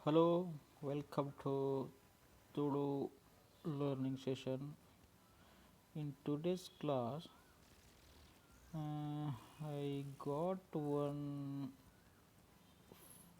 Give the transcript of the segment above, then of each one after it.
Hello, welcome to Tulu learning session. In today's class, I got one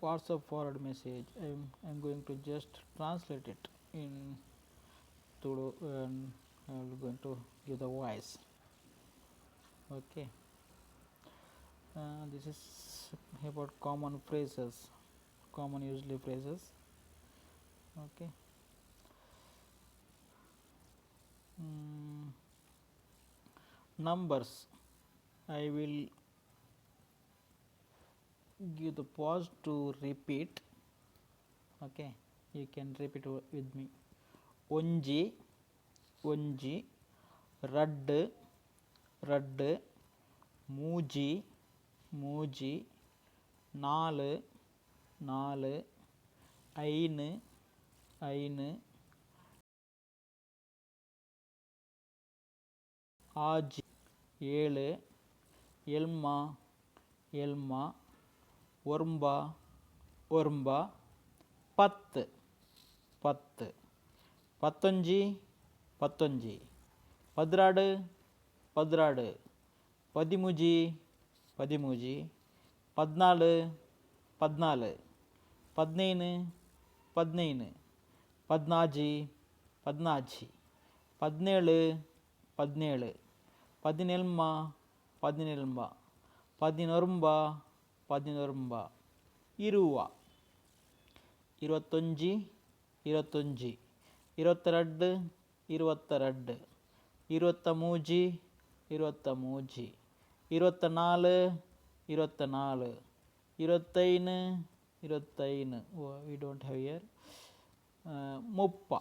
WhatsApp forward message. I'm going to just translate it in Tulu and I'm going to give the voice. Okay. This is about common phrases, common usually phrases. Okay. Numbers. I will give the pause to repeat. Okay, you can repeat with me. ಒಂಜಿ, ಒಂಜಿ, ರಡ್ಡ್, ರಡ್ಡ್, ಮೂಜಿ, ಮೂಜಿ, ನಾಲ್, ನಾಲ್, ಐನ್, ಐನ್, ಆಜಿ, ಏಳ್, ಎಲ್ಮ, ಎಲ್ಮ, ಒರ್ಂಬ, ಒರ್ಂಬ, ಪತ್ತ್, ಪತ್ತ್, ಪತ್ತೊಂಜಿ, ಪತ್ತೊಂಜಿ, 12, 12, 13, 13, 14, 14, 15, 15, 16, 16, 17, 17, 18, 18, 19, 19, 20, 21, 21, 22, 22, 23, 23, 24, 24, 25, 25. We don't have here. 30,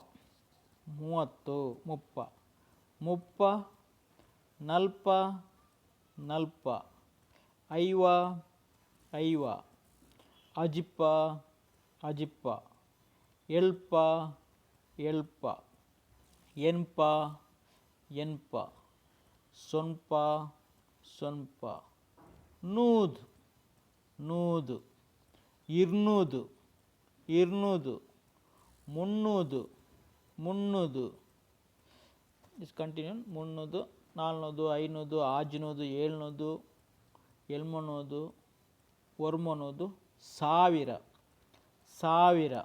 30, 30, 30, 40, 40, 50, 50, 60, 60, 70, 70, 80, 80, 90, 90, 100, 100, 200, 200, 300, 300. Is continue. 300, 400, 500, 600, 700, 800, 900, 1000, 1000,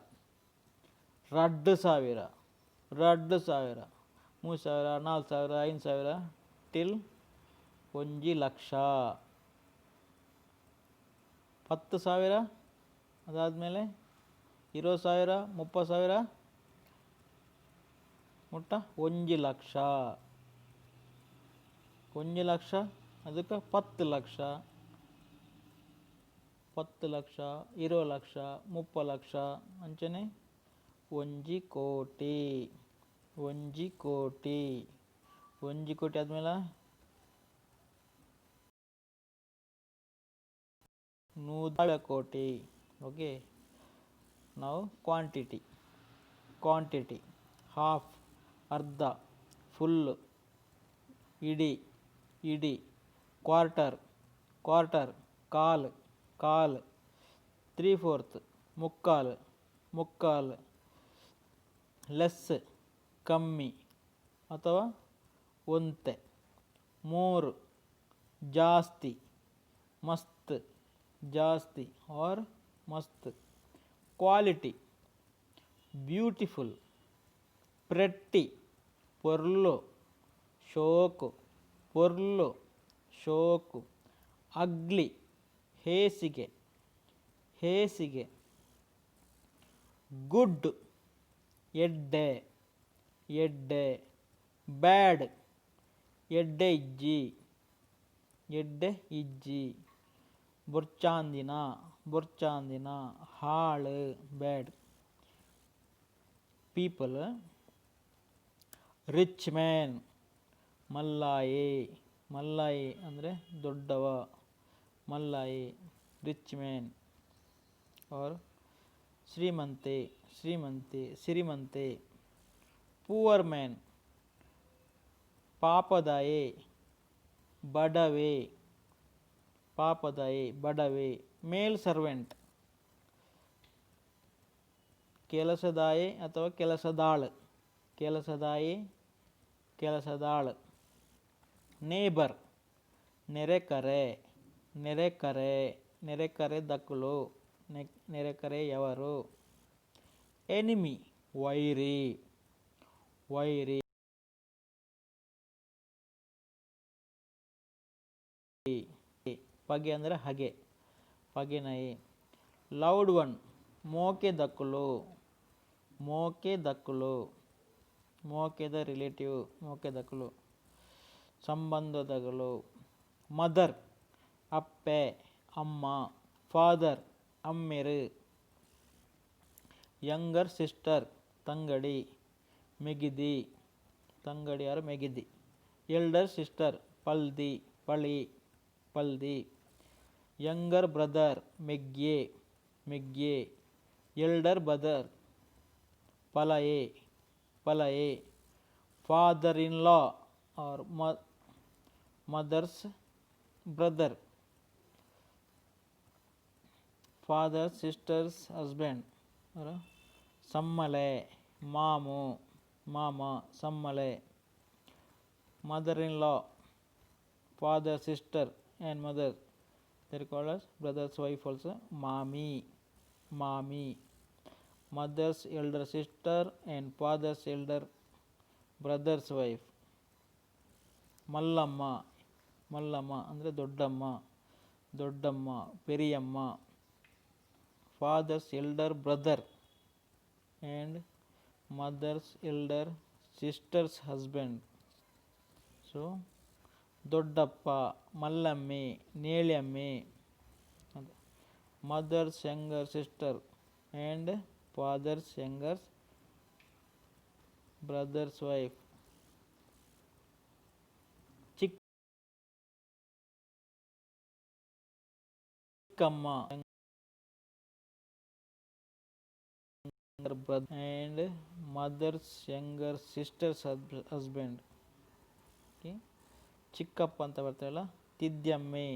2000, 2000, 3000, 4000, 5000, till 1 lakh. 10,000, ಅದಾದಮೇಲೆ 20,000, 30,000 ಮುಟ್ಟ 1 ಲಕ್ಷ. 1 ಲಕ್ಷ, ಅದಕ್ಕೆ 10 ಲಕ್ಷ, 10 ಲಕ್ಷ, 20 ಲಕ್ಷ, 30 ಲಕ್ಷ, ಅಂಚನೆ 1 ಕೋಟಿ. 1 ಕೋಟಿ. 1 ಕೋಟಿ ಆದಮೇಲೆ 100 ಕೋಟಿ. ಓಕೆ, ನಾವು ಕ್ವಾಂಟಿಟಿ. ಕ್ವಾಂಟಿಟಿ, ಹಾಫ್, ಅರ್ಧ, ಫುಲ್, ಇಡೀ, ಇಡೀ, ಕ್ವಾರ್ಟರ್, ಕ್ವಾರ್ಟರ್, ಕಾಲ್, ಕಾಲ್, ತ್ರೀ ಫೋರ್ತ್, ಮುಕ್ಕಾಲು, ಮುಕ್ಕಾಲು, ಲೆಸ್, ಕಮ್ಮಿ ಅಥವಾ ಒಂತೆ, ಮೋರ್, ಜಾಸ್ತಿ, ಮಸ್ತ್, ಜಾಸ್ತಿ ಆರ್ ಮಸ್ತ್, ಕ್ವಾಲಿಟಿ, ಬ್ಯೂಟಿಫುಲ್, ಪ್ರೆಟ್ಟಿ, ಪೊರ್ಲು, ಶೋಕು, ಪೊರ್ಲು, ಶೋಕು, ಅಗ್ಲಿ, ಹೇಸಿಗೆ, ಹೇಸಿಗೆ, ಗುಡ್, ಎಡ್ಡೆ, ಎಡ್ಡೆ, ಬ್ಯಾಡ್, ಎಡ್ಡೆ ಇಜ್ಜಿ, ಎಡ್ಡೆ ಇಜ್ಜಿ, ಬೊರ್ಚಾಂದಿನ, ಬೊರ್ಚಾಂದಿನ, ಹಾಳು, ಬ್ಯಾಡ್ ಪೀಪಲ್, ರಿಚ್ ಮ್ಯಾನ್, ಮಲ್ಲಾಯೆ, ಮಲ್ಲಾಯೆ ಅಂದರೆ ದೊಡ್ಡವ, ಮಲ್ಲಾಯೆ, ರಿಚ್ ಮ್ಯಾನ್ ಆರ್ ಶ್ರೀಮಂತೆ, ಶ್ರೀಮಂತೆ, ಸಿರಿಮಂತೆ, ಪೂವರ್ ಮ್ಯಾನ್, ಪಾಪದಾಯೆ, ಬಡವೆ, ಪಾಪದಾಯೆ, ಬಡವೆ, ಮೇಲ್ ಸರ್ವೆಂಟ್. ಕೆಲಸದಾಯೆ ಅಥವಾ ಕೆಲಸದಾಳು, ಕೆಲಸದಾಯೆ, ಕೆಲಸದಾಳು. ನೇಬರ್, ನೆರೆಕರೆ, ನೆರೆಕರೆ, ನೆರೆಕರೆ ದಕ್ಕುಲು, ನೆರೆಕರೆಯವರು. ಎನಿಮಿ, ವೈರಿ, ವೈರಿ. ಪಗೆ ಅಂದರೆ ಹಗೆ, ಪಗೆನಯಿ. ಲವ್ಡ್ ಒನ್, ಮೋಕೆ ದಕ್ಕುಲು, ಮೋಕೆ ದಕ್ಕುಲು, ಮೋಕೆದ ರಿಲೇಟಿವ್, ಮೋಕೆ ದಕ್ಕುಲು, ಸಂಬಂಧದಗಳು. ಮದರ್, ಅಪ್ಪೆ, ಅಮ್ಮ. ಫಾದರ್, ಅಮ್ಮೆರು. ಯಂಗರ್ ಸಿಸ್ಟರ್, ತಂಗಡಿ, ಮೆಗಿದಿ, ತಂಗಡಿ ಆರ್ ಮೆಗಿದಿ. ಎಲ್ಡರ್ ಸಿಸ್ಟರ್, ಪಲ್ದಿ, ಪಳಿ, ಪಲ್ದಿ. ಯಂಗರ್ ಬ್ರದರ್, ಮೆಗ್ಯೆ, ಮೆಗ್ಯೆ. ಎಲ್ಡರ್ ಬ್ರದರ್, ಪಲಯೆ, ಪಲಯೆ. Father in law or mother's brother, father sister's husband. ಸಮ್ಮಲೆ, ಮಾಮು, ಮಾಮ, ಸಮ್ಮಲೆ. Mother in law, father sister and mother, they call as brother's wife also, ಮಾಮಿ, ಮಾಮಿ. Mother's elder sister and father's elder brother's wife, Mallamma. Mallamma ಅಂದರೆ ದೊಡ್ಡಮ್ಮ, ದೊಡ್ಡಮ್ಮ, ಪೆರಿಯಮ್ಮ. Father's elder brother and mother's elder sister's husband. So ದೊಡ್ಡಪ್ಪ, ಮಲ್ಲಮ್ಮೆ, ನೇಳ್ಯಮ್ಮೆ. Mother's younger sister and father's younger brother's wife. ಚಿಕ್ಕಮ್ಮ, younger brother and mother's younger sister's husband. Okay, ಚಿಕ್ಕಪ್ಪ ಅಂತ ಬರ್ತಾರಲ್ಲ, ತಿದ್ಯಮ್ಮೆ,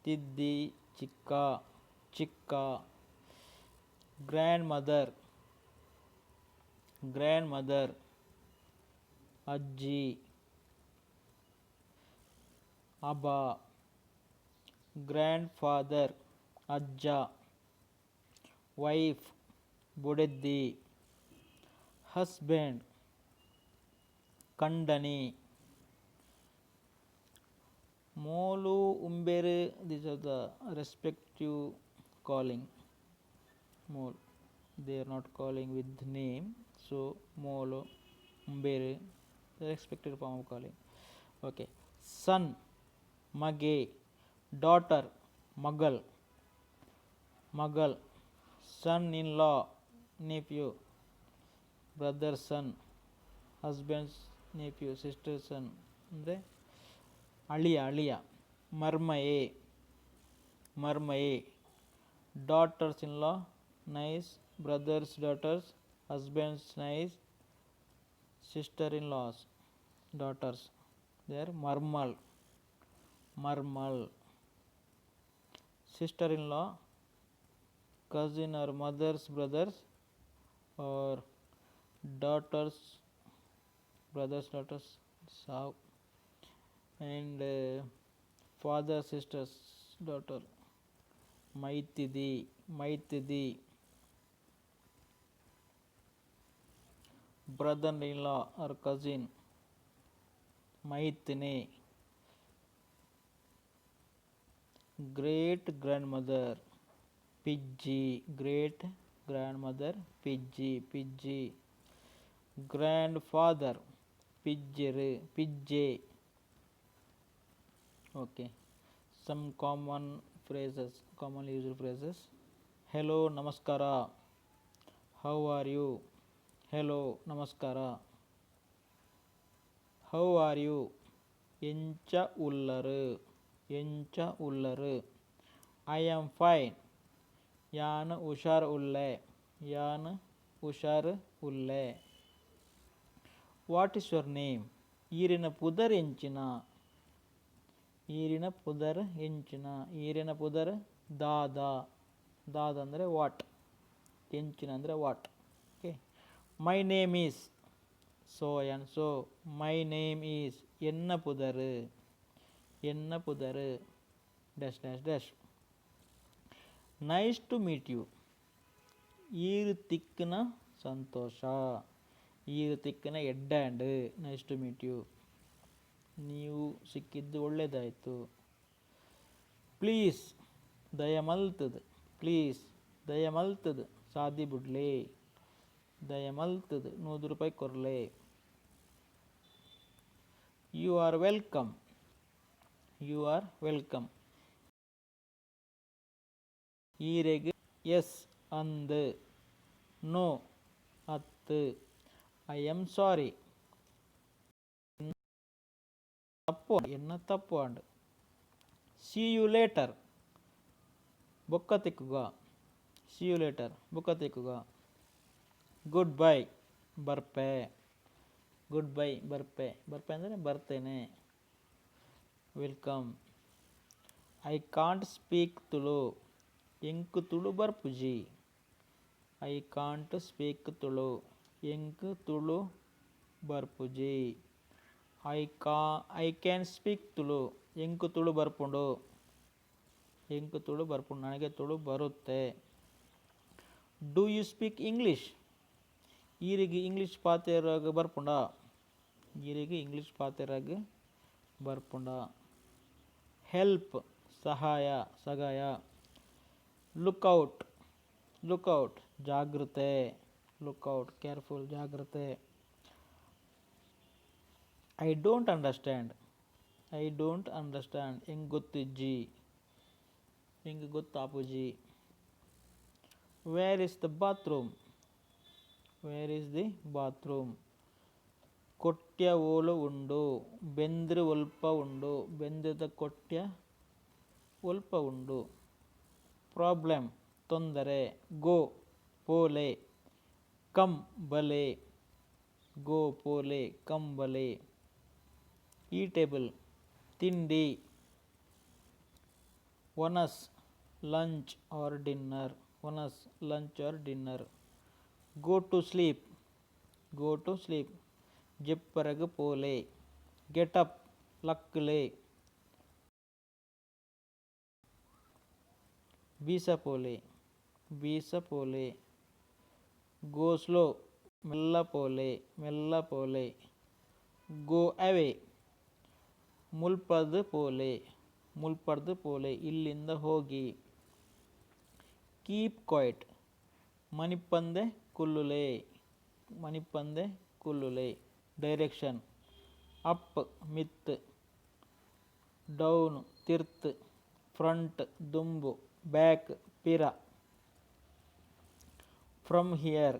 ತಿದ್ದಿ, ಚಿಕ್ಕ, ಚಿಕ್ಕ. ಗ್ರ್ಯಾಂಡ್ ಮದರ್, ಗ್ರ್ಯಾಂಡ್ ಮದರ್, ಅಜ್ಜಿ, ಅಬ. ಗ್ರ್ಯಾಂಡ್ ಫಾದರ್, ಅಜ್ಜ. ವೈಫ್, ಬೊಡೆದ್ದಿ. ಹಸ್ಬೆಂಡ್, ಕಂಡನಿ. Molu, ಉಂಬೆರು, these are the respective calling. Mole, they are not calling with name. So Molu, ಉಂಬೆರು, the respected form of calling. Okay, son, ಮಗೆ. Daughter, ಮಗಳ್, ಮಗಳ್. Son in law, nephew, brother son, husband's nephew, sister son, ಅಂದರೆ ಅಳಿಯ, ಅಳಿಯ. ಮರ್ಮಯೆ, ಮರ್ಮಯೆ. Daughters in law, niece, brother's daughters, husband's niece, sister in law's daughters, they are ಮರ್ಮಲ್, ಮರ್ಮಲ್. Sister in law, cousin or mother's brothers or daughters, brothers, daughters saw, and father sister's daughter, ಮೈತಿದಿ, ಮೈತಿದಿ. Brother in law or cousin, ಮೈತ್ನೆ. Great grandmother, ಪಿಜ್ಜಿ. Great grandmother, ಪಿಜ್ಜಿ, ಪಿಜ್ಜಿ. Grand father, ಪಿಜ್ಜೆರು, ಪಿಜ್ಜೆ. Okay, some common phrases, commonly used phrases. Hello, ನಮಸ್ಕಾರ. How are you? Hello, ನಮಸ್ಕಾರ. How are you? ಎಂಚ ಉಲ್ಲರು? ಎಂಚ ಉಲ್ಲರು? I am fine. ಯಾನ್ ಹುಷಾರ್ ಉಲ್ಲೆ. ಯಾನ್ ಹುಷಾರ್ ಉಲ್ಲೆ. What is your name? ಈರಿನ ಪುದರ್ ಎಂಚಿನ? ಈರಿನ ಪುದರ್ ಎಂಚಿನ? ಈರಿನ ಪುದರ್ ದಾದ? ದಾದ ಅಂದರೆ what, ಎಂಚಿನ ಅಂದರೆ what. Okay. My name is so and so. My name is ಎನ್ನ ಪುದರ್, ಎನ್ನ ಪುದರ್ dash dash dash. Nice to meet you. ಈರ್ ತಿಕ್ಕಿನ ಸಂತೋಷ, ಈರ್ ತಿಕ್ಕಿನ ಎಡ್ಡೆ. Nice to meet you. ನೀವು ಸಿಕ್ಕಿದ್ದು ಒಳ್ಳೆಯದಾಯಿತು. ಪ್ಲೀಸ್ ದಯಮಲ್ತದ್, ಪ್ಲೀಸ್ ದಯಮಲ್ತದ್ ಸಾದಿ ಬುಡ್ಲೆ, ದಯಮಲ್ತದ್ 100 ರೂಪಾಯಿ ಕೊರ್ಲೆ. You are welcome. You are welcome. ಈರೆಗ್ ಎಸ್ ಅಂದ್, ನೋ ಅತ್ತ್. I am sorry. ತಪ್ಪು, ಎನ್ನ ತಪ್ಪು ಆಂಡ್. See you later. ಬೊಕ್ಕ ತಿಕ್ಕುಗ. See you later. ಬೊಕ್ಕ ತಿಕ್ಕುಗ. Good bye. ಬರ್ಪೆ. Good bye. ಬರ್ಪೆ. ಬರ್ಪೆ ಅಂದರೆ ಬರ್ತೇನೆ. Welcome. I can't speak Tulu. ಎಂಕ್ Tulu ಬರ್ಪುಜಿ. I can't speak Tulu. ಎಂಕ್ Tulu ಬರ್ಪುಜಿ. I can speak Tulu. ಎಂಕ್ ತುಳು ಬರ್ಪುಂಡು. ಎಂಕ್ ತುಳು ಬರ್ಪುಂಡು, ನನಗೆ ತುಳು ಬರುತ್ತೆ. Do you speak English? ಈರೆಗ್ ಇಂಗ್ಲೀಷ್ ಪಾತೆರಾಗ ಬರ್ಪುಂಡ? ಈರೆಗ್ ಇಂಗ್ಲೀಷ್ ಪಾತೆರಾಗ ಬರ್ಪುಂಡ? ಹೆಲ್ಪ್ ಸಹಾಯ, ಸಗಾಯ. Look out. Look out. ಜಾಗ್ರತೆ. Look out, careful, ಜಾಗ್ರತೆ. I don't understand. I don't understand. ಎಂಕ್ ಗೊತ್ತಿಜ್ಜಿ, ಎಂಕ್ ಗೊತ್ತಾಪುಜಿ. Where is the bathroom? Where is the bathroom? ಕೊಟ್ಯ ಓಲು ಉಂಡು? ಬೆಂದ್ರು ಒಲ್ಪ ಉಂಡು? ಬೆಂದ್ರದ ಕೊಟ್ಯ ಒಲ್ಪ ಉಂಡು? ಪ್ರಾಬ್ಲಮ್ ತೊಂದರೆ. ಗೋ ಪೋಲೆ, ಕಮ್ ಬಲೆ. ಗೋ ಪೋಲೆ, ಕಮ್ ಬಲೆ. ಈಟೇಬಲ್ ತಿಂಡಿ. ಒನಸ್ ಲಂಚ್ ಆರ್ ಡಿನ್ನರ್. ಒನಸ್ lunch or dinner. Go to sleep. Go to sleep. ಜೆಪ್ಪರಗ್ ಪೋಲೆ. Get up. ಲಕ್ಕುಲೆ. ಬೀಸ ಪೋಲೆ. ಬೀಸ ಪೋಲೆ. Go slow. ಮೆಲ್ಲ ಪೋಲೆ, ಮೆಲ್ಲ ಪೋಲೆ. Go away. ಮುಲ್ಪರ್ದ್ ಪೋಲೆ. ಮುಲ್ಪರ್ದ್ ಪೋಲೆ, ಇಲ್ಲಿಂದ ಹೋಗಿ. Keep quiet. ಮನಿಪಂದೆ ಕುಲ್ಲುಲೆ. ಮನಿಪಂದೆ ಕುಲ್ಲುಲೆ. ಡೈರೆಕ್ಷನ್. ಅಪ್ ಮಿತ್ತ್, ಡೌನ್ ತಿರ್ತ್, ಫ್ರಂಟ್ ದುಂಬು, ಬ್ಯಾಕ್ ಪಿರ. From here.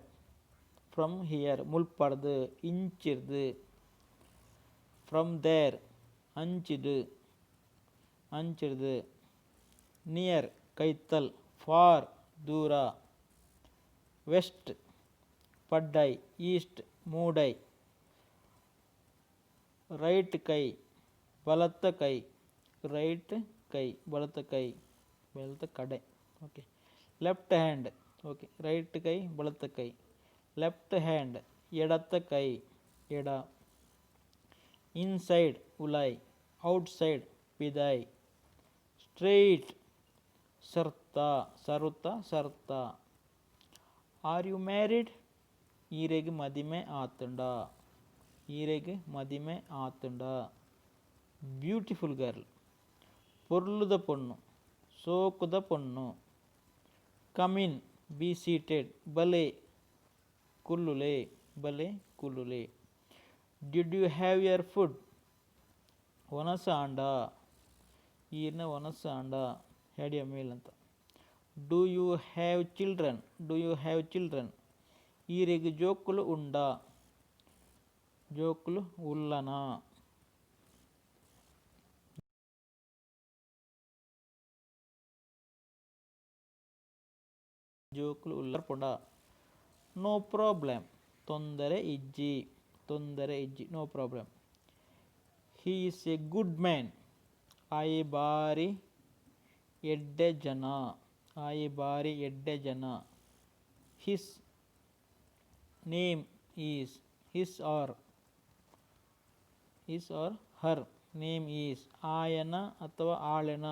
From here. ಮುಲ್ಪರ್ದ್, ಇಂಚಿರ್ದ್. From there. ಅಂಚಿಡ್, ಅಂಚಿರ್ದ್. ನಿಯರ್ ಕೈತಲ್, ಫಾರ್ ದೂರ. ವೆಸ್ಟ್ ಪಡ್ಡೈ, ಈಸ್ಟ್ ಮೂಡೈ. ರೈಟ್ ಕೈ ಬಲತ್ತ ಕೈ. ರೈಟ್ ಕೈ ಬಲತ್ತ ಕೈ, ಬಲತ್ತ ಕಡೆ. Okay. Left hand. Okay. Right ಕೈ ಬಲತ್ತ ಕೈ. ಲೆಫ್ಟ್ ಹ್ಯಾಂಡ್ ಎಡತ್ತ ಕೈ, ಎಡ. ಇನ್ಸೈಡ್ ಉಲಾಯ್, ಔಟ್ಸೈಡ್ ಪಿದಾಯ್. ಸ್ಟ್ರೈಟ್ ಸರ್ತ, ಸರುತ, ಸರ್ತ. Are you married? ಈರೆಗ್ ಮದಿಮೆ ಆತುಂಡ? ಈರೆಗ್ ಮದಿಮೆ ಆತುಂಡ? ಬ್ಯೂಟಿಫುಲ್ ಗರ್ಲ್ ಪೊರ್ಲುದ ಪೊಣ್ಣು, ಸೋಕುದ ಪೊಣ್ಣು. Come in. Be seated. ಬಲೆ ಕುಲ್ಲುಲೆ. ಬಲೆ ಕುಲ್ಲುಲೆ. Did you have your food? ಒನಸ್ ಆಂಡ? ಈರ್ನ ಒನಸ್ ಆಂಡ? Had you meal ಅಂತ. Do you have children? Do you have children? ಈರೆಗ್ ಜೋಕುಲು ಉಂಡಾ? ಜೋಕುಲು ಉಲ್ಲನಾ? ಜೋಕುಲು ಉಲ್ಲ ಪಂಡ. ನೋ ಪ್ರಾಬ್ಲಮ್ ತೊಂದರೆ ಇಜ್ಜಿ, ತೊಂದರೆ ಇಜ್ಜಿ. No problem. He is a good man. ಆಯೆ ಬಾರಿ ಎಡ್ಡೆ ಜನ. ಆಯೆ ಬಾರಿ ಎಡ್ಡೆ ಜನ. His Name is, his or, his or her name is, ಆಯನ ಅಥವಾ ಆಳೆನ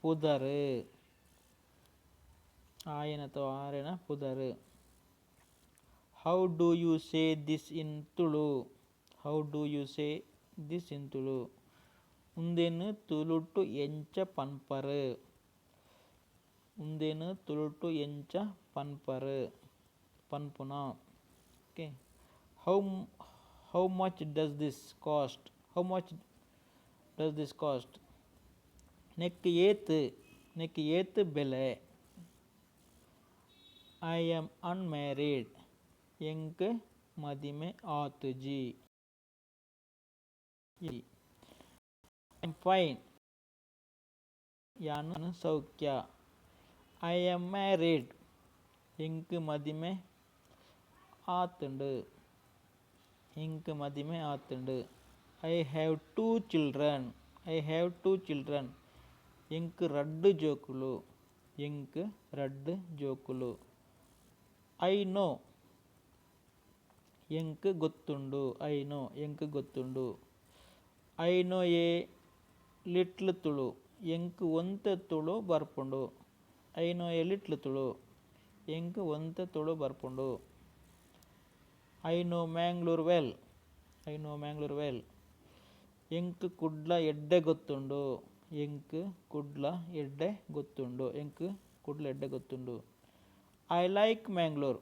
ಪುದರ್, ಆಯನ ಅಥವಾ ಆರೆನ ಪುದರ್. How do you say this in Tulu? How do you say this in Tulu? ಉಂದೆನ್ ತುಳುಟು ಎಂಚ ಪನ್ಪರ್? ಉಂದೆನ್ ತುಳುಟು ಎಂಚ ಪನ್ಪರ್, ಪನ್ಪುನ? Okay. How much does this cost? How much does this cost? ನೆಕ್ ಏತ್, ನೆಕ್ ಏತ್ ಬೆಲೆ? I am unmarried. ಎಂಕ್ ಮದಿಮೆ ಆತುಜಿ. I am fine. ಯಾನ್ ಸೌಖ್ಯ. I am married. ಎಂಕ್ ಮದಿಮೆ ಆತುಂಡು. ಎಂಕ್ ಮದಿಮೆ ಆತುಂಡು. I have two children. I have two children. ಎಂಕ್ ರಡ್ಡ್ ಜೋಕುಲು. ಎಂಕ್ ರಡ್ಡ್ ಜೋಕುಲು. I know. ಎಂಕ್ ಗೊತ್ತುಂಡು. I know. ಎಂಕ್ ಗೊತ್ತುಂಡು. I know a little Tulu. ಎಂಕ್ ಒಂತೆ ತುಳು ಬರ್ಪುಂಡು. I know a little Tulu. ಎಂಕ್ ಒಂತೆ ತುಳು ಬರ್ಪುಂಡು. I know Mangalore well. I know Mangalore well. ಎಂಕ್ ಕುಡ್ಲ ಎಡ್ಡೆ ಗೊತ್ತುಂಡು. ಎಂಕ್ ಕುಡ್ಲ ಎಡ್ಡೆ ಗೊತ್ತುಂಡು. ಎಂಕ್ ಕುಡ್ಲ ಎಡ್ಡೆ ಗೊತ್ತುಂಡು. I like Mangalore.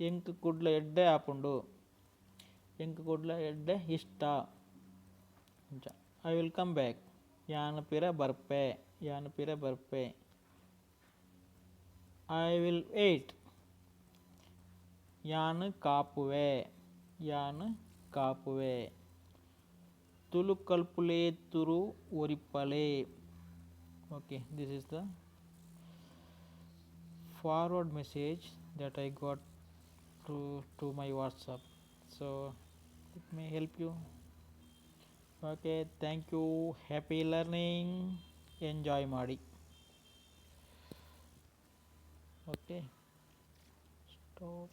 ಎಂಕ್ ಕುಡ್ಲ ಎಡ್ಡೆ ಆಪುಂಡು. ಎಂಕ್ ಕುಡ್ಲ ಎಡ್ಡೆ ಇಷ್ಟ. I will come back. ಯಾನ್ ಪಿರ ಬರ್ಪೆ. ಯಾನ್ ಪಿರ ಬರ್ಪೆ. I will wait. ಯಾನ್ ಕಾಪುವೆ. ಯಾನ್ ಕಾಪುವೆ. Tulu ಕಲ್ಪುಲೆ, Tulu ಒರಿಪಲೆ. Okay, this is the forward message that I got to my WhatsApp, so it may help you. Okay, thank you. Happy learning. Enjoy ಮಾಡಿ. Okay, stop.